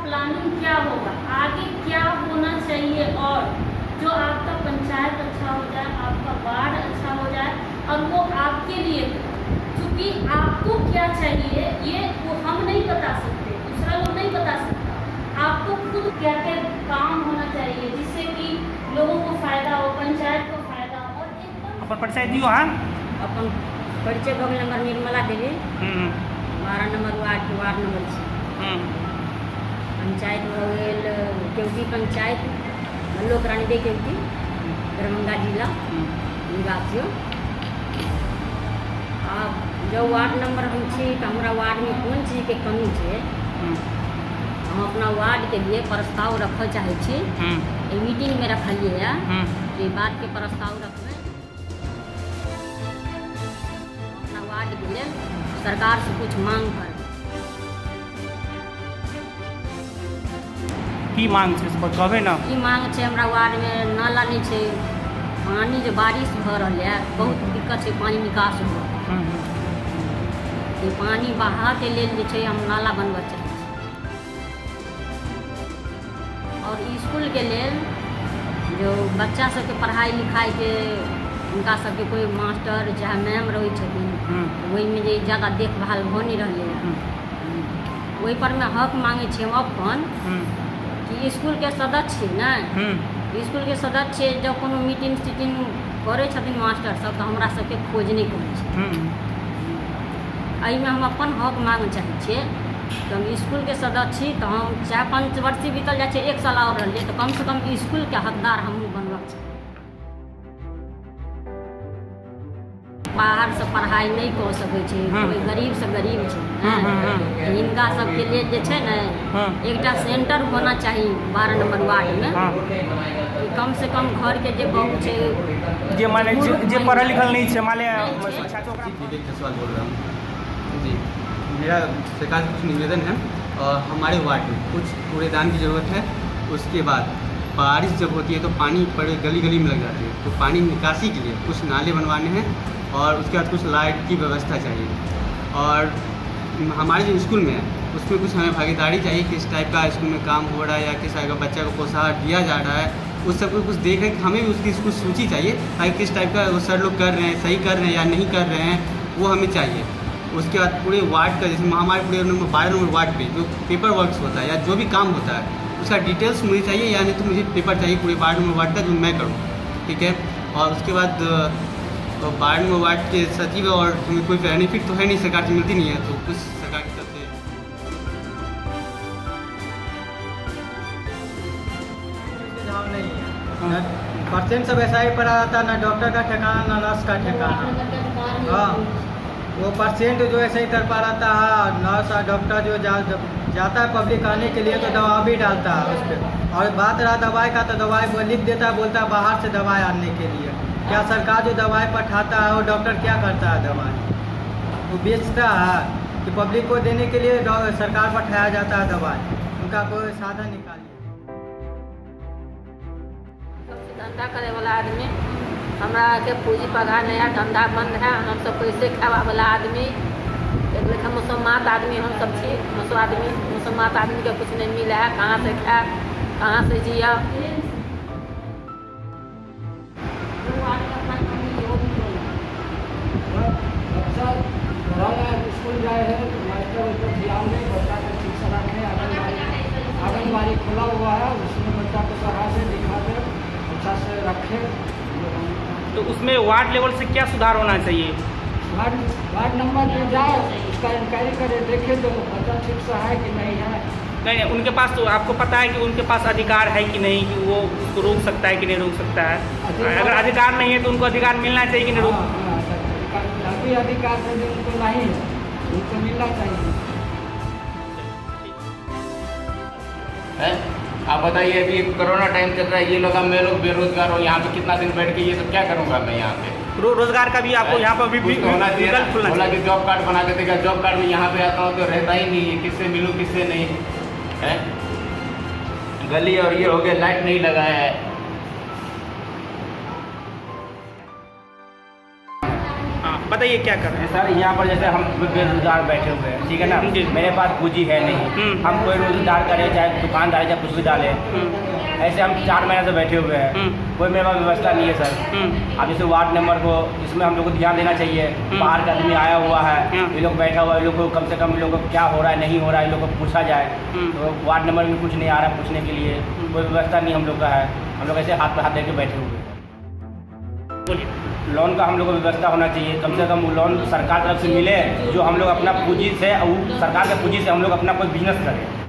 Planning क्या होगा, आगे क्या होना चाहिए और जो आपका पंचायत अच्छा हो जाए, आपका वार्ड अच्छा हो जाए और वो आपके लिए हो। क्योंकि आपको क्या चाहिए ये वो हम नहीं बता सकते, दूसरा लोग नहीं बता सकता। आपको खुद क्या क्या काम होना चाहिए जिससे कि लोगों को फायदा हो, पंचायत को फायदा हो और एकदम अपन परिचय दियौ अहाँ। अपन परिचय भऽ गेल हमर निर्मला देवी, 12 नम्बर वार्डके वार्ड नम्बर छी। पंचायत भऽ गेल केवटी पंचायत, मल्लोक रानीदे केवटी, दरभंगा जिला निवासी। आब जब वार्ड नम्बर हम छी तऽ हमरा वार्डमे कोन चीजके कमी छै, हम अपना वार्डके लिए प्रस्ताव रखऽ चाहै छी। एहि मीटिंगमे रखलियै कि बातके प्रस्ताव रखबै, अपना वार्डके लेल सरकारसँ कुछ मांग करबै। की मांग छै से कहबै ने। की मांग छै, हमरा वार्डमे नाला नहि छै, पानी जे बारिश भऽ रहल यऽ बहुत दिक्कत छै पानी निकास हुअ। ई पानी बहाके लेल जे छै हम नाला बनबऽ चाहै छी। और इसकुलके लेल जो बच्चा सबके पढ़ाइ लिखाइके हुनका सबके कोइ मास्टर चाहे मैम रहै छथिन, ओहिमे जे ज्यादा देखभाल भऽ नहि रहलैए, ओहि परमे हक मांगै छी हम अपन कि इसकुलके सदस्य छियै ने, इसकुलके सदस्य छियै, जब कोनो मीटिंग सीटिंग करै छथिन मास्टर सब तऽ हमरा सबके खोज नहि करै छै। एहिमे हम अपन हक मांगऽ चाहै छियै तऽ हम इसकुलके सदस्य छी तऽ हम चाहे पंचवर्षीय बीतल जाइ छै, एक साल आओर रहलियै तऽ कमसँ कम इसकुलके हकदार हमहूँ बनबाक चाही। बाहरसँ पढ़ाइ नहि कऽ सकै छै कोइ, गरीबसँ गरीब छै, हिनका सबके लेल जे छै ने एकटा सेंटर होना चाही 12 नम्बर वार्डमे कि कमसँ कम घरके जे बहु छै जे माने जे पढ़ल लिखल नहि छै, माने शिक्षा छै ओकरा। जी, विवेक जायसवाल बोल रहा हूँ जी। मेरा सरकार से कुछ निवेदन है और हमारे वार्ड में कुछ कूड़ेदान की ज़रूरत है। उसके बाद बारिश जब होती है तो पानी पड़े गली गली में लग जाती है, तो पानी निकासी के लिए कुछ नाले बनवाने हैं और उसके बाद कुछ लाइट की व्यवस्था चाहिए। और हमारे जो स्कूल में है उसमें कुछ हमें भागीदारी चाहिए, किस टाइप का स्कूल में काम हो रहा है या किस टाइप का बच्चा को पोषाहार दिया जा रहा है, उस सबको कुछ देख रहे हमें भी उसकी कुछ सूची चाहिए ताकि किस टाइप का वो सर लोग कर रहे हैं, सही कर रहे हैं या नहीं कर रहे हैं, वो हमें चाहिए। उसके बाद पूरे वार्ड का, जैसे हमारे पूरे नंबर 12 नंबर वार्ड पे जो पेपर वर्क्स होता है या जो भी काम होता है उसका डिटेल्स मुझे चाहिए, या नहीं तो मुझे पेपर चाहिए पूरे 12 नंबर वार्ड का जो मैं करूँ, ठीक है। और उसके बाद 12 नंबर वार्ड के सचिव और तुम्हें कोई बेनिफिट तो है नहीं, सरकार से मिलती नहीं है, तो कुछ सरकार की तरफ से। सुझाव नहीं है, परसेंट सब ऐसा ही पड़ा रहता है, ना डॉक्टर का ठिकाना ना नर्स का ठिकाना। हाँ, वो परसेंट जो ऐसे ही तड़पा रहता है, नर्स और डॉक्टर जो जाता है पब्लिक आने के लिए तो दवा भी डालता है उस पर। और बात रहा दवाई का तो दवाई वो लिख देता है, बोलता है बाहर से दवाई आने के लिए। क्या सरकार जो दवाई पठाता है वो डॉक्टर क्या करता है, दवाई वो बेचता है कि पब्लिक को देने के लिए सरकार पठाया जाता है दवाई? उनका कोई साधन निकालिए। सबसे धंधा करे वाला आदमी, हमरा के पूंजी पगार नहीं है, धंधा बंद है, हम सब पैसे खावा वाला आदमी, एक लेखा मुसलमान आदमी हम सब छी। मुसलमान आदमी, मुसलमान आदमी के कुछ नहीं मिला है, कहाँ से खाए कहाँ से जिया। बच्चा पढ़ा स्कूल जाए है तो मास्टर उसको ध्यान दे, बच्चा को ठीक से रखे। आंगनबाड़ी खुला हुआ है, उसमें बच्चा को पढ़ा दे, दिखा दे, अच्छा से रखे। तो उसमें वार्ड लेवल से क्या सुधार होना चाहिए? वार्ड नंबर पे जाए, उसका इंक्वायरी करे, देखे तो बच्चा ठीक से है कि नहीं है। नहीं नहीं, उनके पास तो आपको पता है कि उनके पास अधिकार है कि नहीं, कि वो उसको रोक सकता है कि नहीं रोक सकता है। अगर अधिकार नहीं है तो उनको अधिकार मिलना चाहिए कि नहीं रोक? हाँ, हाँ, अभी अधिकार है जो उनको नहीं है, उनको मिलना चाहिए। है आप बताइए, अभी कोरोना टाइम चल रहा है, ये लोग मैं लोग बेरोजगार हो, यहाँ पे कितना दिन बैठ के ये सब क्या करूँगा मैं यहाँ पे? रोजगार का भी आपको यहाँ पर भी कुछ तो होना चाहिए ना। विकल्प खुलना बोला चाहिए। कि जॉब कार्ड बना के देगा, जॉब कार्ड में यहाँ पे आता हूँ तो रहता ही नहीं है, किससे मिलूँ किससे नहीं है। गली और ये हो गया, लाइट नहीं लगाया है। हाँ, बताइए क्या कर रहे हैं। सर, यहाँ पर जैसे हम बेरोजगार बैठे हुए हैं, ठीक है ना? जी। मेरे पास पूंजी है नहीं। हम कोई रोजगार करें, चाहे दुकानदारी, चाहे कुछ भी डालें। ऐसे हम 4 महीने से बैठे हुए हैं। कोई मेरे पास व्यवस्था नहीं है सर। अब जैसे वार्ड नंबर को इसमें हम लोग को ध्यान देना चाहिए। बाहर का आदमी आया हुआ है, ये लोग बैठा हुआ है, ये लोग को कम से कम, ये लोग को क्या हो रहा है, नहीं हो रहा है, ये लोग को पूछा जाए। तो वार्ड नंबर में कुछ नहीं आ रहा पूछने के लिए। कोई व्यवस्था नहीं हम लोग का है। हम लोग ऐसे हाथ पर हाथ दे के बैठे हुए हैं। बोलिए। लोन का हम लोग को व्यवस्था होना चाहिए। कम से कम वो लोन सरकार तरफ से मिले, जो हम लोग अपना पूंजी से, वो सरकार के पूंजी से हम लोग अपना कोई बिजनेस करें।